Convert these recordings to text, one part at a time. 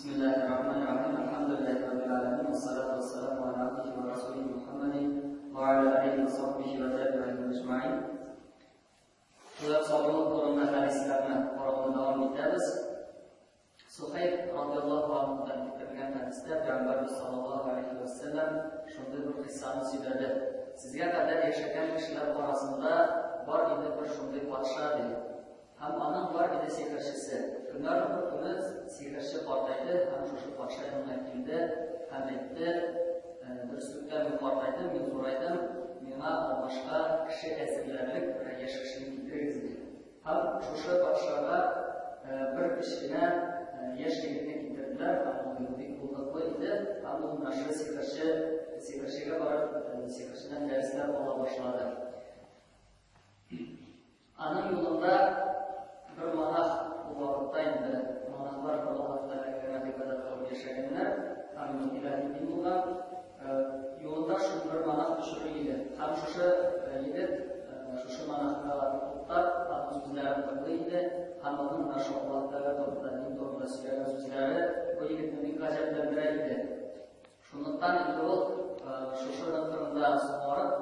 Бисмиллаһир-рахманир-рахим. Әлхәмдүлиллаһи раббил аламин. Вассалату вассаламу аля абдихи ва расулихи Мухаммадин ва аля алихи ва сахбихи ва таби'ихи аҗмаин. Шулай сабырлык турында хәдисләрне карауны дәвам итәбез. Сухайб радиаллаһу анһудан китерелгән хәдистә Пәйгамбәрбез саллаллаһу алейхи ва сәлләм шундый бер кыйссаны сөйләде. Сезгә кадәр яшәгән кешеләр арасында бар иде бер шундый патша, ди. Һәм аның бар иде сихерчесе. Көннәрнең бер көне сихерче картайды һәм шушы патша янына килде һәм әйтте, Дөреслектә мин картайдым, мин зурайдым, миңа алмашка кеше әзерләрлек бер яшь кешене китерегез, ди. Һәм шушы патшага бер кечкенә яшь егетне китерделәр, һәм ул бик булдыклы иде, һәм ул менә шушы сихерче, сихерчегә барып, сихерчедән дәресләр ала башлады. Аның юлында бер монах, ул вакытта инде монахлар бер Аллаһ Тәгаләгә генә гыйбадәт кылып яшәгәннәр, һәм илаһи дин булган. Юлында шул бер монах очрый иде. Һәм шушы егет шушы монахка туктап, аның сүзләрен тыңлый иде, һәм аның менә шул Аллаһ Тәгалә турында, дин турында сөйләгән сүзләре бу егетне бик гаҗәпләндерә иде. Шунлыктан инде ул шушы турында соңарып,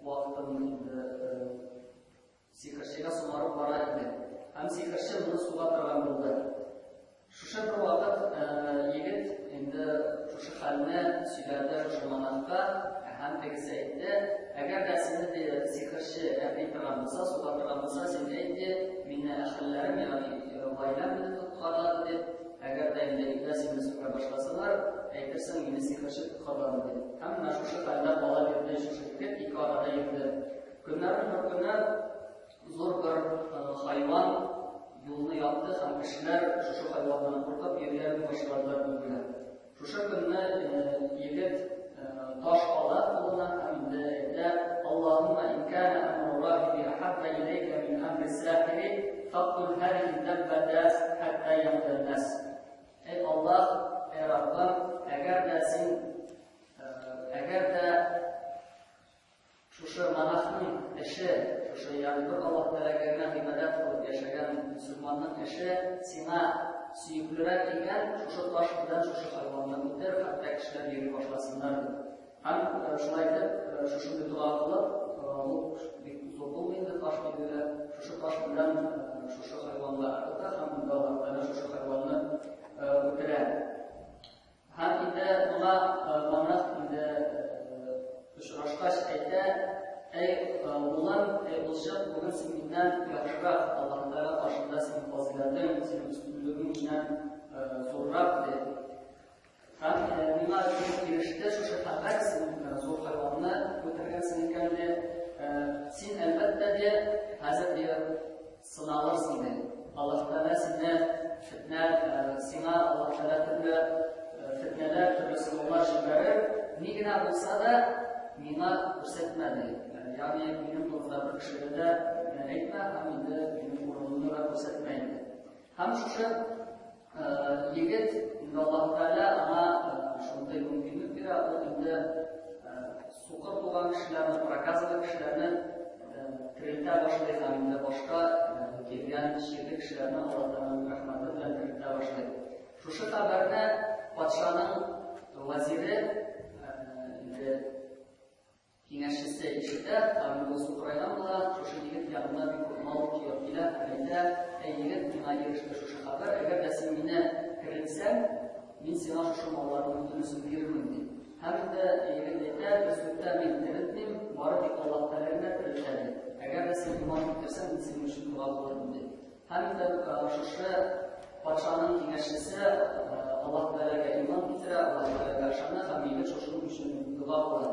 вакытын инде сихерчегә соңарып бара иде. Һәм сихерче моны суга торган булды. Шушы бер вакыт егет инде шушы хәлне сөйләде шушы монахка, һәм тегесе әйтте, әгәр дә сине ди сихерче әби торган булса, суга торган булса, син әйт ди, мине әхелләрем, ягъни гаиләм мине коткарады дип, Әгәр дә инде өйдә сине сүгә башласалар, әйтерсең, мине сихерче коткарган дип. Һәм менә шушы хәлдә кала бирде шушы егет, ике арада йөрде. Көннәрнең бер көне зур бер хайван юлны япты һәм кешеләр шушы хайваннан куркып йөри башладылар билгеле. Шушы көнне егет таш ала кулына һәм инде әйтә, Аллаһумма ин кана амру рахиби ахабба иләйкә мин амри сахири, фактул һадихи даббата хатта ямда нас. Әй Аллаһ, әй Раббым, әгәр дә син, әгәр дә Шушы монахның эше, шушы ягъни бер Аллаһ Тәгаләгә генә гыйбадәт кылып яшәгән мөселманның эше сиңа сөеклерәк икән, шушы таш белән шушы хайванны үтер, хәтта кешеләр йөри башласыннар дип. Һәм шулай итеп, шушындый дога кылып, ул бик зур булмый инде таш билгеле, шушы таш белән шушы хайванны ыргыта һәм инде Аллаһ Тәгалә шушы хайванны үтерә. Һәм инде моңа монах инде очрашкач әйтә, әй улым, әй улчык, бүген син миннән яхшырак, Аллаһ Тәгалә каршында синең фазыйләтең, синең өстенлегең миннән зуррак, ди. Һәм миңа килеп иреште шушы хәбәр, син зур хайванны үтергәнсең икән, ди. Син, әлбәттә, ди, хәзер ди, Сыналырсың, ди. Аллаһ Тәгалә сине фетнә, сиңа Аллаһ Тәгалә төрле фетнәләр, төрле сынаулар җибәрер. Ни генә булса да, миңа күрсәтмә, ди. Ягъни минем турында бер кешегә дә әйтмә һәм инде минем урынымны да күрсәтмә инде. Һәм шушы егет инде Аллаһ Тәгалә аңа шундый мөмкинлек бирә, ул инде Сукыр туган кешеләрне, проказалы кешеләрне терелтә башлый һәм инде башка килгән чирле кешеләрне Алла Тәгаләнең рәхмәте белән терелтә башлый. Шушы хәбәрне патшаның вәзире инде киңәшчесе ишетә һәм ул сукырайган була, шушы егет янына бик күп мал төяп килә һәм әйтә, әй егет, миңа иреште шушы хәбәр, әгәр дә син мине терелтсәң, мин сиңа шушы малларның бөтенесен бирермен, ди. Һәм инде егет әйтә, дөреслектә мин терелтмим, бары тик Аллаһ Тәгалә генә терелтә, ди. Әгәр дә син иман китерсәң, мин синең өчен дога кылырмын, ди. Һәм инде шушы патшаның киңәшчесе Аллаһ Тәгаләгә иман китерә, Аллаһ Тәгаләгә ышана һәм егет шушының өчен дога кыла.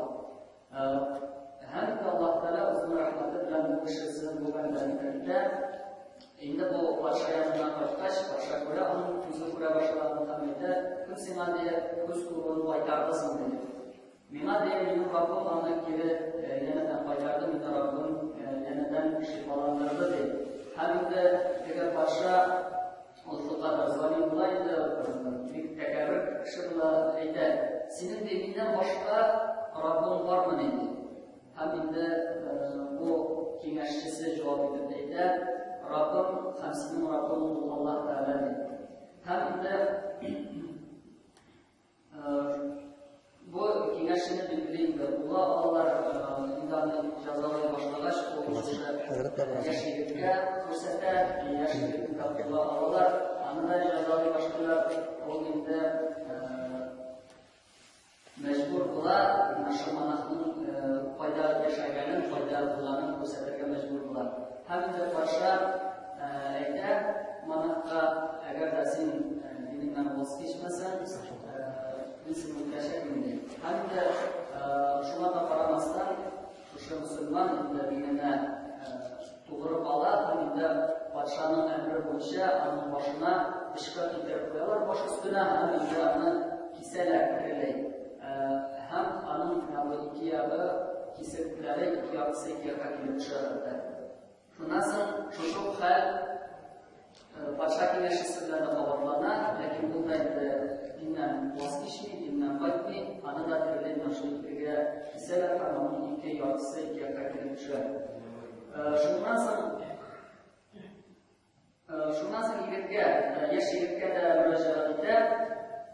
Һәм инде Аллаһ Тәгалә үзенең рәхмәте белән бу кешесен, бу бәндәне терелтә. Инде бу патша янына кайткач, патша күрә аның күзе күрә башлаганын һәм әйтә, кем сиңа, ди, күз күрүен кайтарды соң, ди. Миңа, ди, минем Раббым аны кире янәдән кайтарды, мине Раббым янәдән шифаландырды, ди. Һәм инде теге патша ул шулкадәр залим була инде, бик тәкәббер кеше була, әйтә, синең, ди, миннән башка Раббың бармыни, ди. Һәм инде бу киңәшчесе җавап итеп әйтә, Раббым һәм синең Раббың ул Аллаһ Тәгалә, ди. Һәм инде яшь егетне дә кулга алалар, аны да җәзалый башлыйлар. Ул инде мәҗбүр була, менә шул монахның кайда яшәгәнен, кайда булганын күрсәтергә мәҗбүр була. Һәм инде патша әйтә монахка, әгәр дә син динеңнән ваз кичмәсәң, мин сине үтерәчәкмен, ди. Һәм инде шуңа да карамастан, шушы мөселман инде диненә тугры кала һәм инде патшаның әмере буенча аның башына пычкы китереп куялар баш өстенә һәм инде аны кисәләр тереләй. Һәм аның менә бу ике ягы киселүләре, ике яртысы ике якка килеп төшә хәтта. Шуннан соң шушы ук хәл патша киңәшчесе белән дә кабатлана, ләкин ул да инде диннән ваз кичми, диннән кайтмый, аны да тереләй менә шул икегә кисәләр һәм аның ике яртысы ике якка килеп төшә. Шуннан соң шуннан соң егеткә, яшь егеткә дә мөрәҗәгать итә,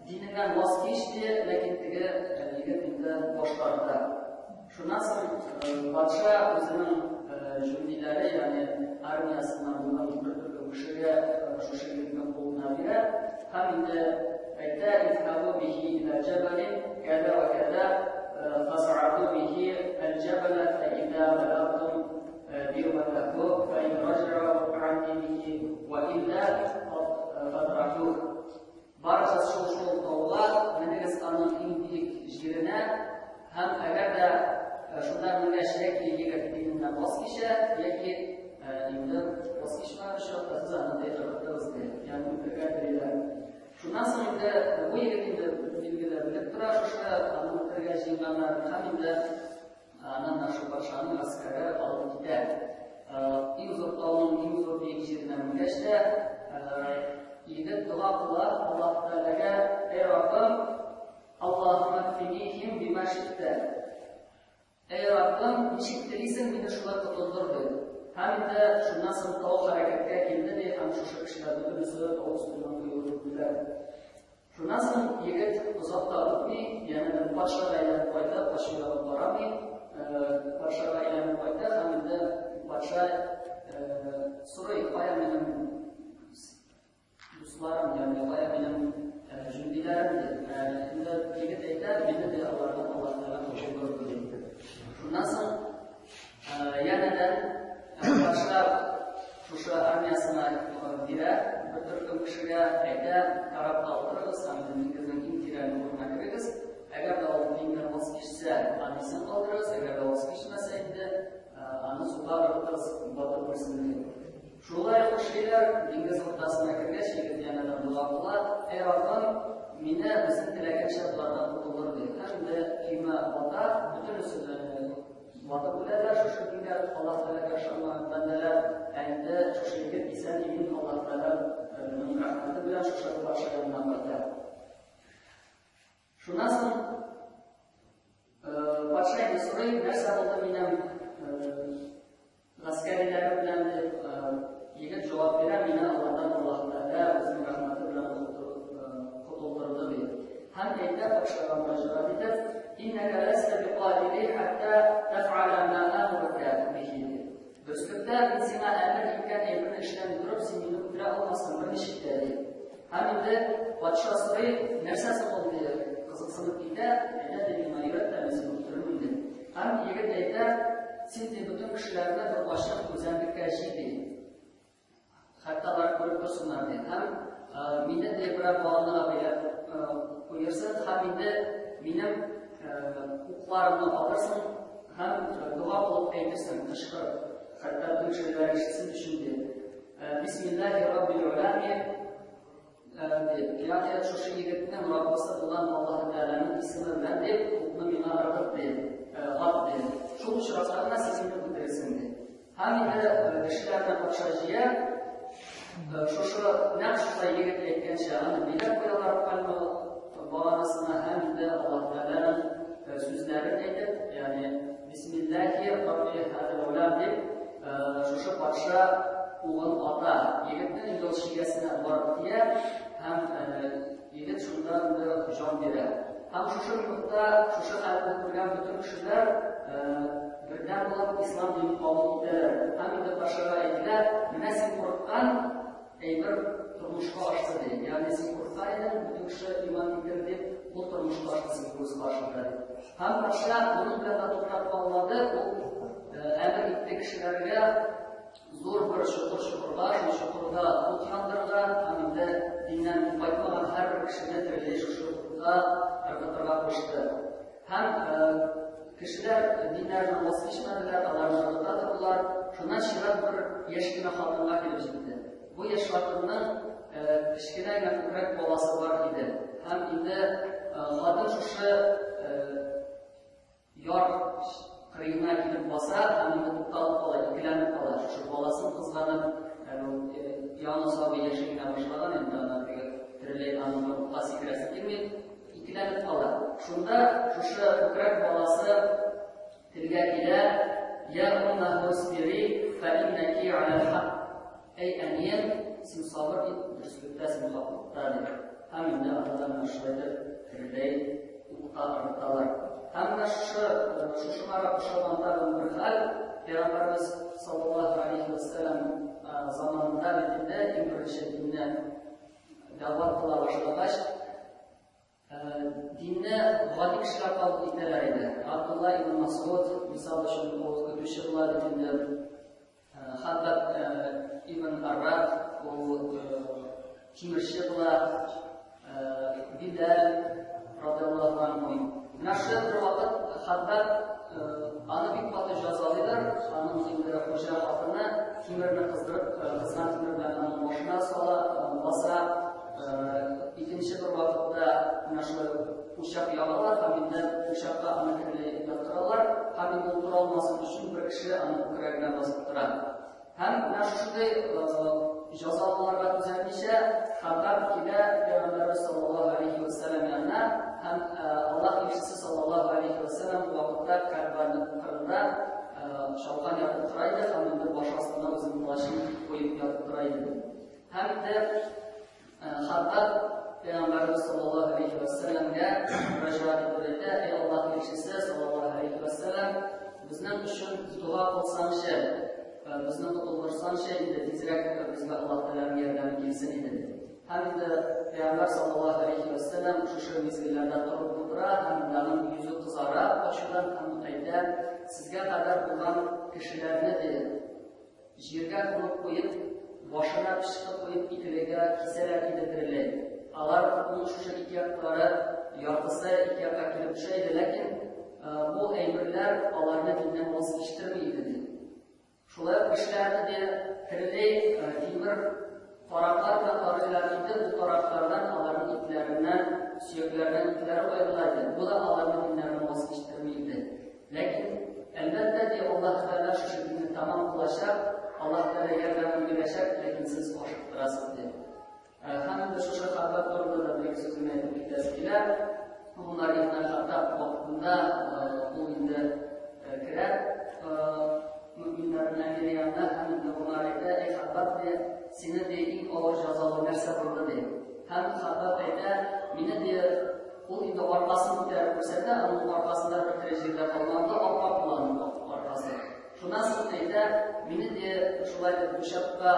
диненнән ваз кич ди, ләкин теге егет инде баш тарта. Шуннан соң патша үзенең җөндиләре, ягъни армиясеннән булган бер төркем кешегә шушы егетне кулына бирә һәм инде әйтә, "Изһабу бихи иля җәбәлин кәзә вә кәзә, фас'аду бихи әл-җәбәлә фә иза балагтум зирватаху фә ин раҗау ан динихи вә илля фатрахух." Барыгыз шул-шул тауга, менегез аның иң биек җиренә, һәм әгәр дә шунда менгәч яки егет диненнән ваз кичә, яки инде ваз кичмәгән очракта сез аны ди ыргытыгыз ди, ягъни үтерергә телиләр. Шуннан соң инде бу егет инде билгеле белеп тора шушы аны үтерергә җыенганнарын һәм инде Аны менә шул патшаның гаскәре алып китә. Иң зур тауның иң зур биек җиренә менгәч тә, егет дога кыла Аллаһ Тәгаләгә, Әй Раббым, Аллаһумма кфинихим бима ши'тә. Әй Раббым, ничек телисең, мине шулай котылдыр, ди. Һәм инде шуннан соң тау хәрәкәткә килде, ди, һәм шушы кешеләр бөтенесе тау өстеннән коелып үттеләр. Шуннан соң егет озак та үтми, янәдән патшага әйләнеп кайта, качу ягын карамый, патшага әйләнеп кайта һәм инде патша сорый, кая минем дусларым, ягъни кая минем җөндиләрем ди. Инде егет әйтә, мине дә алардан Аллаһ Тәгалә котылдырды ди. Шуннан соң янәдән патша шушы армиясенә бирә, бер төркем кешегә әйтә, корабка утырыгыз һәм диңгезнең иң тирән урынына керегез. Әгәр дә ул диңгездән ваз кичсә, аны исән калдырыгыз, әгәр дә ваз кичмәсә инде, аны суга ыргытыгыз, батып үлсен дип. Шулай ук эшлиләр, диңгез уртасына кергәч, егет янәдән дога кыла, Әй Раббым, мине үзең теләгәнчә болардан котылдыр, ди. Һәм инде көймә бата, бөтенесе дә Батып үләләр шушы дингә Аллаһ Тәгаләгә ышанмаган бәндәләр, ә инде шушы егет исән-имин Аллаһ Тәгаләнең рәхмәте белән шушы патша янына кайта. Шуннан соң патша инде сорый, нәрсә булды минем гаскәриләрем белән дип, егет җавап бирә, мине алардан Аллаһ Тәгалә үзенең рәхмәте белән котылдырды ди. Һәм әйтә патшага мөрәҗәгать итеп, Иннәкә ләстә бикадири хәтта тәф'аля ма амурука бихи ди. Дөреслектә, мин сиңа әмер иткән әйберне эшләми торып, син мине үтерә алмассың берничек тә, ди. Һәм инде патша сорый, нәрсә соң ул, ди, кызыксынып китә, әйдә, ди, миңа өйрәт тә, мин сине үтерермен, ди. Һәм егет әйтә, син, ди, бөтен кешеләрне бер ачык үзәнлеккә җый, ди. Хәтта алар күреп торсыннар, ди. Һәм мине ди берәр баганага бәйләп куерсың, һәм инде минем укларымны алырсың һәм дога кылып әйтерсең, кычкырып, хәтта бөтен кешеләр ишетсен өчен ди. Бисмиллаһи раббил галәмин дип, ягъни шушы егетнең Раббысы булган Аллаһ Тәгаләнең исеме белән дип, укны миңа ыргыт ди, ат ди. Шул очракта гына син мине үтерерсең ди. Һәм инде кешеләрне патша җыя, шушы нәкъ шулай егет әйткәнчә, аны биләп куялар пальма баганасына һәм инде Аллаһ Тәгаләнең сүзләрен әйтеп, ягъни Бисмиллаһи рабби хазал гулам дип, шушы патша угын ата. Егетнең инде ул чигәсенә барып тия һәм егет шунда инде җан бирә. Һәм шушы минутта шушы хәлне күргән бөтен кешеләр. бердәм булып ислам динен кабул итәләр. Һәм инде патшага әйтелә, менә син курыккан әйбер тормышка ашты ди. Ягъни син курыккан идең, бөтен кеше иман китерде дип, ул тормышка ашты синең күз каршында дип. Һәм патша моның белән дә туктап калмады, ул әмер итте кешеләргә зур бер чокыр чокырга, шул чокырда ут яндырырга һәм инде диннән кайтмаган һәрбер кешене тереләй шушы утка ыргытырга кушты. Һәм кешеләр диннәреннән ваз кичмәделәр, аларны ыргыта тордылар. Шуннан чират бер яшь кенә хатынга килеп җитте. Бу яшь хатынның кечкенә генә күкрәк баласы бар иде. Һәм инде хатын шушы Яр кырыена килеп баса һәм инде тукталып кала, икеләнеп кала. Шушы баласын кызганып, әле ул яңа сабый яши генә башлаган, инде аны теге тереләй аның бер утка сикерәсе килми, икеләнеп кала. Шунда шушы күкрәк баласы телгә килә, Я уммәһу исбири, фә иннәки аля хак. Әй әнием, син сабыр ит, дөреслектә син хаклыкта, ди. Һәм инде аны да менә шулай итеп тереләй утка ыргыталар. Һәм менә шушы шушыларга ошаган тагын бер хәл, Пәйгамбәребез саллаллаһу алейхи ва сәлләм заманында бит инде иң беренче динне дәгъват кыла башлагач, Динне гади кешеләр кабул итәләр иде. Абдулла ибн Масгуд, мисал өчен, ул көтүче була бит инде. Хаттаб ибн Аррат, ул тимерче була. Биләл, радиаллаһу анһу. Менә шул бер вакыт Хаттаб аны бик каты җәзалыйлар. Аның инде хуҗа хатыны тимерне кыздырып, кызган тимер белән аның башына сала, баса. Икенче бер вакытта менә шулай учак ягалар һәм инде учакка аны тереләй яткыралар һәм инде ул тора алмасын өчен бер кеше аның күкрәгенә басып тора. Һәм менә шушындый җәзалауларга түзәлмичә Хәббаб килә Пәйгамбәрбез саллаллаһу алейхи ва сәлләм янына һәм Аллаһ илчесе саллаллаһу алейхи ва сәлләм бу вакытта Кәгъбәнең кырында чалкан ятып тора иде һәм инде баш астына үзенең плащын куеп ятып тора иде. Һәм дә Хаттаб Пәйгамбәребез саллаллаһу алейхи ва сәлләмгә мөрәҗәгать итеп әйтә, "Әй Аллаһ илчесе саллаллаһу алейхи ва сәлләм, безнең өчен дога кылсаңчы, безне котылдырсаңчы инде, тизрәк безгә Аллаһ Тәгаләнең ярдәме килсен иде." Һәм инде Пәйгамбәр саллаллаһу алейхи ва сәлләм шушы мизгелләрдә торып утыра һәм инде аның йөзе кызара ачудан һәм әйтә, "Сезгә кадәр булган кешеләрне ди, Җиргә күмеп куеп, башына пычкы куеп икелегә кисәләр иде тереләй. Алар ның шушы ике яклары, яртысы ике якка килеп төшә иде, ләкин бу әйберләр аларны диннән ваз кичтерми иде, ди. Шулай ук кешеләрне дә тереләй тимер тараклар белән тарыйлар иде, бу тараклардан аларның итләреннән, сөякләреннән итләре аерыла иде. Бу да аларны диннәреннән ваз кичтерми иде. Ләкин, әлбәттә, ди, Аллаһ Тәгалә шушы динне тәмам кылачак, Аллаһ Тәгалә ярдәмен бирәчәк, ләкин сез ашыктырасыз, ди. Һәм инде шушы Хаттаб турында да бер-ике сүз генә әйтеп китәсе килә. Гомәр ибн Хаттаб вакытында ул инде керә мөминнәрнең әмире янына һәм инде Гомәр әйтә, "Әй Хаттаб, ди, сине ди иң авыр җәзалау нәрсә булды?" ди. Һәм Хаттаб әйтә, "Мине ди Ул инде аркасын күтәреп күрсәтә, аның аркасында бер тере җир дә калмады, ап-ак була аның аркасы. Шуннан соң әйтә, мине де шулай итеп учакка,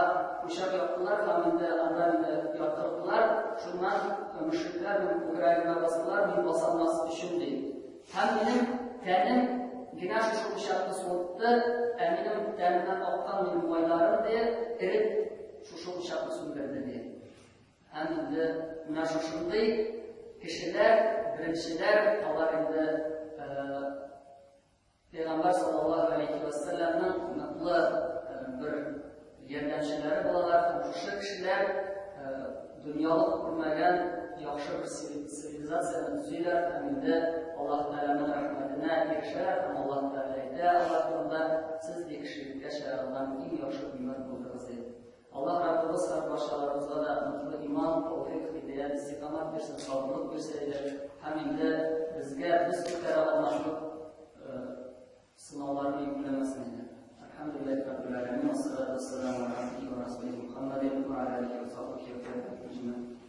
учак яктылар һәм инде анда мине яткырдылар. Шуннан мөшрикләр минем күкрәгемә бастылар, мин басалмас өчен ди. Һәм минем тәнем генә шушы учакны суытты, ә минем тәнемнән аккан минем майларым ди, эреп шушы учакны сүндерде ди. Һәм инде менә шушындый кешеләр, беренчеләр, алар инде Пәйгамбәр саллаллаһу алейхи ва сәлламның ныклы бер ярдәмчеләре булалар һәм шушы кешеләр дөньялык күрмәгән яхшы бер цивилизацияне төзиләр һәм инде Аллаһ Тәгаләнең рәхмәтенә ирешәләр һәм Аллаһ Тәгалә әйтә алар турында, сез ди кешелеккә чыгарылган иң яхшы өммәт булдыгыз дип. Аллаһ Раббыбыз һәр барчаларыбызга да ныклы иман, тәүфыйк, һидаять, истикамәт бирсен, сабырлык бирсә иде һәм инде безгә без күтәрә алмаслык сынауларны йөкләмәсен иде. Әлхәмдүлилләһи раббил галәмин, вассалату вассаламу аля абдиһи ва расулиһи Мухаммадин ва аля алихи ва сахбихи ва тәби'ин.